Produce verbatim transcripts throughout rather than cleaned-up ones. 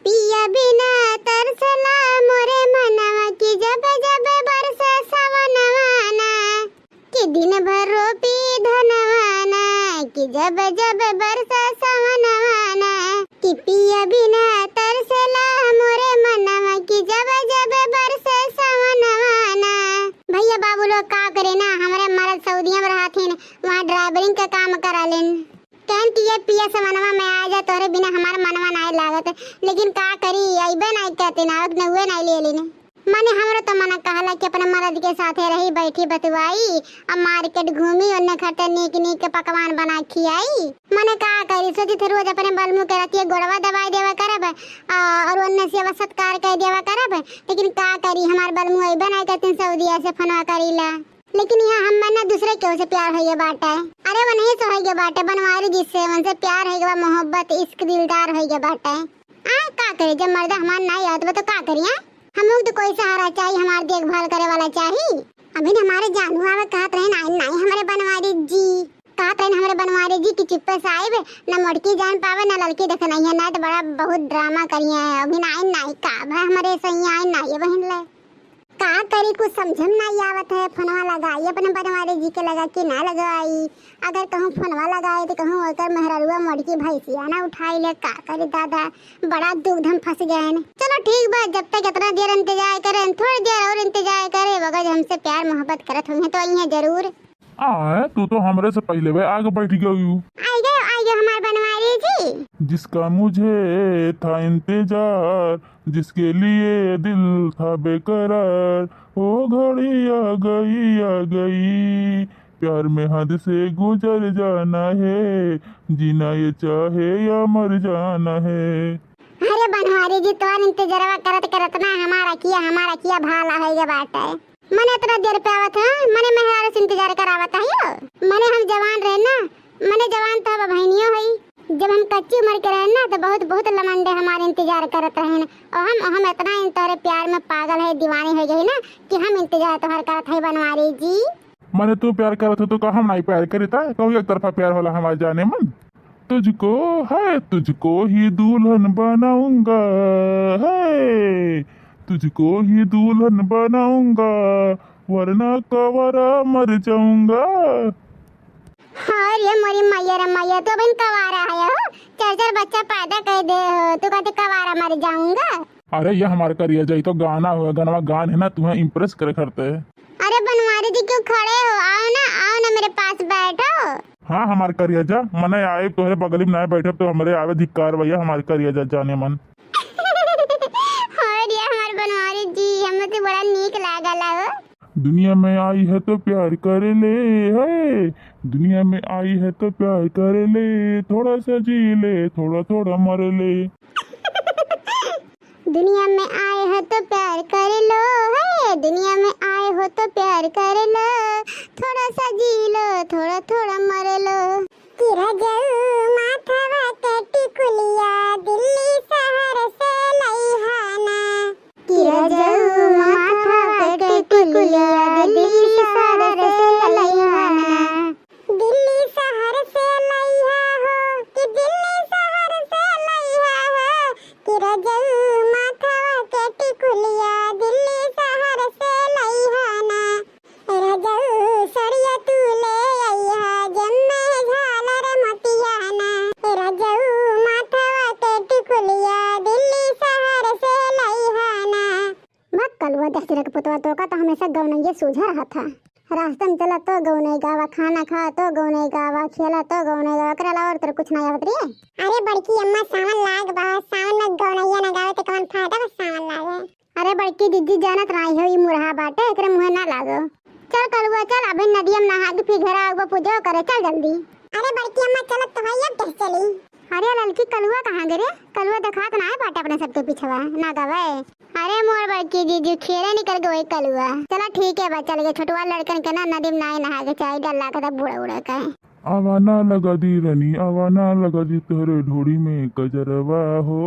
पिया बिना तरसला मोरे मनवा, कि जब जब बरसे सवनवा ना, कि दिन भर रोपी धनवा ना, कि जब जब बरसे सवनवा ना, कि पिया बिना तरसला मोरे मनवा, कि जब जब बरसे सवनवा ना। भइया बाबू लोग का करे ना, हमरे मरद सऊदिया में रहथिन, वहाँ ड्राइवरिंग के काम करा लेन। कहन कि ये पिया सवनवा में आ जा, तोहरे बिना हमार मनवा नाय लागत। लेकिन का करी, अइबे नाय करतिन, आवक न हुए नाय ले लेने। मने हमरो तो मन कहला कि अपने मरद के साथे रही, बैठी बतुआई, अब मार्केट घूमी, ओन्ने खटे नीक नीक पकवान बना खियाई। मने का करी, सोचित रोज अपने बलमू के रतिये गोड़वा दबाई देवा करब, आ, और ओन्ने सेवा सत्कार कर देवा करब। लेकिन का करी, हमार बलमू अइबे नाय करतिन सऊदिया से, फोनवा करीला। लेकिन यहाँ हम ना दूसरे केहू से प्यार होइगे बाटे। अरे वो नहीं से होइगे बाटे, बनवारी जी से, उनसे प्यार होइगे बा, मोहब्बत, इश्क दिलदार होइगे बाटे। आ, का करे, जब मर्दा हमार नाई आवत बा तो का करी, आ? हम लोग तो कोई सहारा चाही, हमार देखभाल करे वाला चाही। अभी न हमारे जानू आवे कहत रहे, "नाई, नाई, हमरे बनवारी जी।" कहत रहे, "हमरे बनवारी जी की चुप्पे से आइब, न मोटकी जान पावे, न ललकी देखे नहीं है, ना तो बड़ा बहुत ड्रामा करिए हैं। अभी नाई, नाई, का भा हमरे सैया आए, नाई बहिन ले।" का करी, कुछ समझम नाई आवत है। फोनवा लगाई अपने बनवारी जी के लगा कि ना लगाई। अगर कहूँ फोनवा लगाई तो कहूँ ओकर मेहररुआ मोटकी भैंसिया ना उठाई ले। का करी दादा, बड़ा दुविधा में फंस गए हैं। चलो ठीक बा, जब तक इतना देर इंतजार करें, थोड़ी देर और इंतजार करें, अगर हमसे प्यार मोहब्बत करत होंगे तो आई हैं जरूर। आए, तू तो हमरे से पहिले बे आगे बैठ गई। आई गए, आई गए हमार बनवारी जी। जिसका मुझे था इंतजार, जिसके लिए दिल था बेकरार, वो घड़ी आ गई, आ गई। प्यार में हद से गुजर जाना है, जीना ये चाहे या मर जाना है। अरे बनवारी जी, तोहर इंतजरवा करत करत ना हमार अखिया, हमार अखिया भाला होइगे बाटे। मने इतना देर पे आवत है, मने मेहरारू से इंतजार करावत है यो। मने हम जवान रहे ना, मने जवान तो अब बहनियों है। जब हम कच्ची उम्र के रहे ना, तो बहुत, बहुत लमंडे हमारे इंतजार करत रहे ना। और हम, हम इतना इन तोहरे प्यार में पागल है, दीवानी हो गई ना, कि हम इंतजार तोहर करत है बनवारी जी। मने तू प्यार करत हो तो का हम नाई प्यार करी ता? कहूँ एक तरफा प्यार होला हमारे जाने मन। तुझको है, तुझको ही दुल्हन बनाऊंगा, है, तुझको ही दुल्हन बनाऊंगा, वरना कवारा मर जाऊंगा। हाँ रे मोरी मैया रे मैया, तू अबहिन कवारा है हो, चार चार बच्चा पैदा कर दे हो, तू कहते कवारा मर जाऊंगा। अरे ये हमार करिया जाई तो गाना हो, गनवा गान है ना, तुम्हें इम्प्रेस करे करते है। अरे बनवारी जी क्यों खड़े हो, आओ ना, आओ ना मेरे पास बैठो। हाँ हमार करिया जा, मने आए तोहरे बगली में ना बैठब तो हमरे आवे धिक्कार भैया, हमार करिया जा जाने मन। हाँ रे हमार बनवारी जी, हमें तो बड़ा नीक लागल हो। दुनिया में आई है तो प्यार कर ले, है, दुनिया में आई है तो प्यार कर ले, थोड़ा सा जी ले, थोड़ा थोड़ा मर ले। दुनिया में आए हो तो प्यार कर लो, है, दुनिया में आए हो तो प्यार कर लो, थोड़ा सा जी लो, थोड़ा थोड़ा मर लो। कि रजऊ माथवा के टिकुलिया दिल्ली शहर से लइहाना। कि रजऊ माथवा के टिकुलिया दिल्ली शहर से लइहाना। दिल्ली शहर से लइहा हो, कि दिल्ली शहर से लइहा हो, कि रजऊ माथवा के टिकुलिया दिल्ली शहर से लइहाना। रजऊ सड़िया तू ले अइहा, जम्मे झालर मोतियाना। रजऊ माथवा के टिकुलिया दिल्ली शहर से लइहाना। भक कलुआ दहिजरा के पुतवा, तोका तो हमेशा गौनइये सूझा रहत है। रास्ता में चला तो गौनई गावा, खाना खा तो गौनई गावा, खेला तो गौनई गावा, एकरे अलावा और तोर कुछ ना आवत रे। अरे बड़की अम्मा, सावन लाग बा, सावन में गौनइया ना गावे तो कौन फायदा बा सावन लागे। अरे बड़की जिज्जी, जानत नाई हो, ई मुरहा बाटे, एकरे मुँहे ना लागो। चल कलुआ चल, अभी नदिया में नहा के फिर घरा आउबा, पूजो करे, चल जल्दी। अरे बड़की अम्मा, चलत तो है, अब कैसे चली? अरे ललकी, कलुआ कहाँ गे रे? कलुआ देखात नाई बाटे अपने सबके पिछवा, ना गवे। अरे मोर बड़की जीजू, खेले निकल गए कलुआ। चला ठीक है बा, चल गए। छोटवा लड़कन के ना नदी में नाई नहा के चाही, डर लागत है बूड़ा उड़ा के। आवा ना लगा दी रानी, आवा ना लगा दी तोहरे ढोड़ी में कजरवा हो,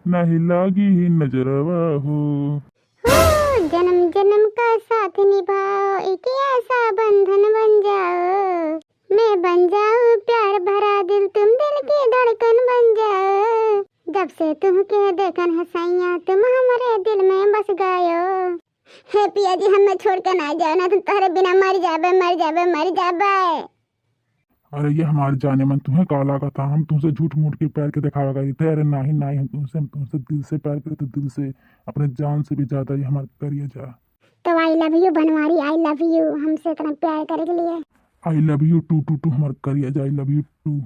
नाही लागी ही नजरवा हो। हो, जन्म जन्म का साथ निभाओ, एक ऐसा बंधन बन जाओ। मैं बन जाऊं प्यार भरा दिल, तुम दिल की धड़कन बन जाओ। जब से तुमके देखन है सैया, तुम हमरे दिल में बस गयो। हे पिया जी, हमें छोड़ के ना जाओ, ना तो तोहरे बिना मर जाबे, मर जाबे, मर जाबे। अरे ये हमार जानेमन, तुहें का लागत है हम तुमसे झूठ मूठ के प्यार के दिखावा करी थे? अरे नाही, नाही, हम तुमसे, हम तुमसे दिल से प्यार करे थे, दिल से, अपने जान से भी ज्यादा। ये हमार करिया जा। तो I love you बनवारी, I love you, हमसे इतना प्यार करे के लिए। I love you too, too, too, हमार करिया जा, I love you too।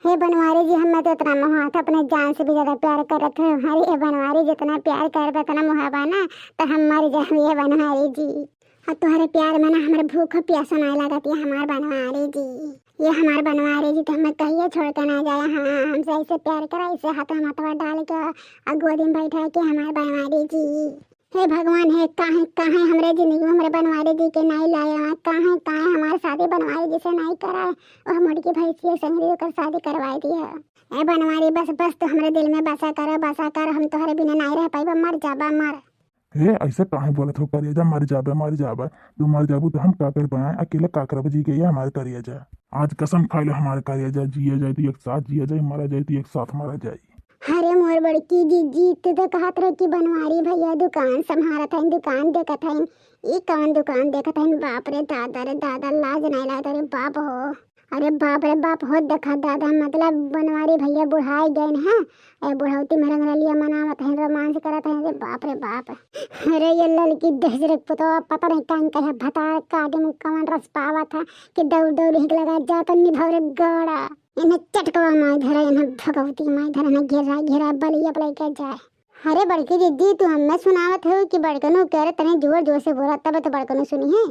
हे बनवारी जी, हमें तो इतना मोहात है, अपने जान से भी ज्यादा प्यार करत है। अरे ये बनवारी, जितना प्यार करबे, इतना मोहाबा ना, तो हम मर जाबे ये बनवारी जी। और तोहरे प्यार में ना हमरे भूख प्यास नाय लागत, ये हमार बनवारी जी। ये हमार बनवारी जी, तो हमें कहिए छोड़ के ना जाए। हाँ, हमसे ऐसे प्यार करा, ऐसे हाथ में हथवा डाल के और गोदी में बैठा के हमार बनवारी जी। हे भगवान, हे काहे, काहे हमरे जिंदगी में हमरे बनवारी जी के नाई लाया, काहे, काहे हमार शादी बनवारी जी से नाई करा, ओह मुड़की भैंसिया संगरी ओकर शादी करवाई दिया। ए बनवारी, बस, बस, तू हमरे दिल में बसा कर, बसा कर, हम तोहरे बिना नाई रह पाइबा, मर जाबा, मर। हे, ऐसे काहे बोलत हो करेजा, मर जाबे, मर जाबे, तू मर जाबू तो हम का कर पाए, अकेले का करब जी के, ये हमारे करेजा। आज कसम खा ले हमारे करेजा, जिया जाए तो एक साथ जिया जाए, मरा जाए तो एक साथ मरा जाए। अरे मोर बड़की जीजी, तू तो कहत रहे कि बनवारी भैया दुकान संभारत हईन, दुकान देखत हईन। ई कौन दुकान देखत हईन? बाप रे दादा रे दादा, लाज नाई लागत रे बाप हो। अरे बाप रे बाप हो, देखा दादा, मतलब बनवारी भैया बुढ़ाई गए हैं। ए बुढ़ौती में रंगरलिया मनावत हैं, रोमांस करत हैं। अरे बाप रे बाप। अरे ये ललकी दहिजरे के पुतवा, पता नहीं काहे कहे भतार काटे में कौन रस पावत है कि दौड़ दौड़ हिक लगा जात निभौरे गड़ा। इन्हें चटकवा माई धरा, इन्हें भगवती माई धरा, इन्हें घेरा घेरा बलिया पलाई के जाए। अरे बड़की दीदी, तू हमें सुनावत हो कि बड़कनू के? अरे तने जोर जोर से बोला, तब तो बड़कनू सुनी है।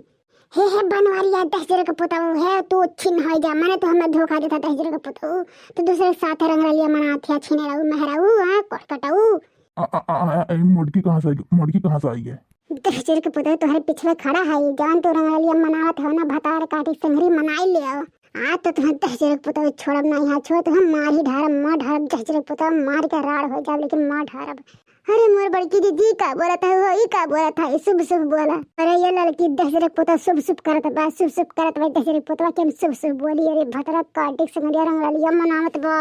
हे, हे बनवारिया, दहिजरे के पुतऊ है, तू छिन हो जा, मने तू हमें धोखा देता दहिजरे के पुतऊ। तू दूसरे के साथ रंगरलिया मनात है, छिने रहू, महराऊ, हाँ, कोट कटाऊ। आ, आ, आ, आ, ए, मोटकी कहाँ से आई, मोटकी कहाँ से आई है? दहिजरे के पुतऊ तोहरे पिछवे खड़ा है, जान तू रंगरलिया मनावत हो ना, भतार काटी संगरी मनाई ले आओ। आज तो तुहें दहिजरे के पुतऊ छोड़ब ना, यहाँ छोड़, तुहें मार ही ढारब, मार ढारब, दहिजरे के पुतऊ मार के राड़ हो जाब, लेकिन मार ढारब। अरे मोर बड़की दीदी, का बोलत है हो, ई का बोलत है, शुभ शुभ बोला। अरे ये लड़की दहिजरे के पुतऊ शुभ शुभ करत बा, शुभ शुभ करत बा, दहिजरे के पुतवा के हम शुभ शुभ बोली। अरे भतरा काटिक संगरिया रंगरलिया मनावत बा।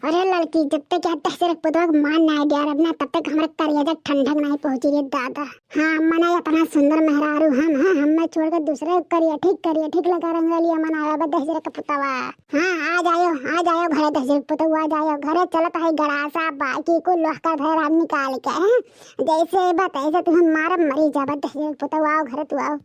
अरे लड़की, जब तक यहाँ दहिजरे के पुतवा के मार ना डारब ना, तब तक हमारे करेजा ठंडक नहीं पहुँची रे दादा। हाँ, मने अपना सुंदर मेहरारू हम हैं, हमें छोड़ के दूसरे करिया ठीक, करिया ठीक लगा रंगरलिया मनावे बा दहिजरे के पुतवा। हाँ, आ जायो, आ जायो घरे दहिजरे के पुतवा, आ जायो घरे। चलत है गड़ासा बाकी कुल लोह का धराम निकाल के, हैं? जैसे बा तैसे तुहें मारब, मरी जाबा दहिजरे के पुतवा, आओ घरे तू आओ।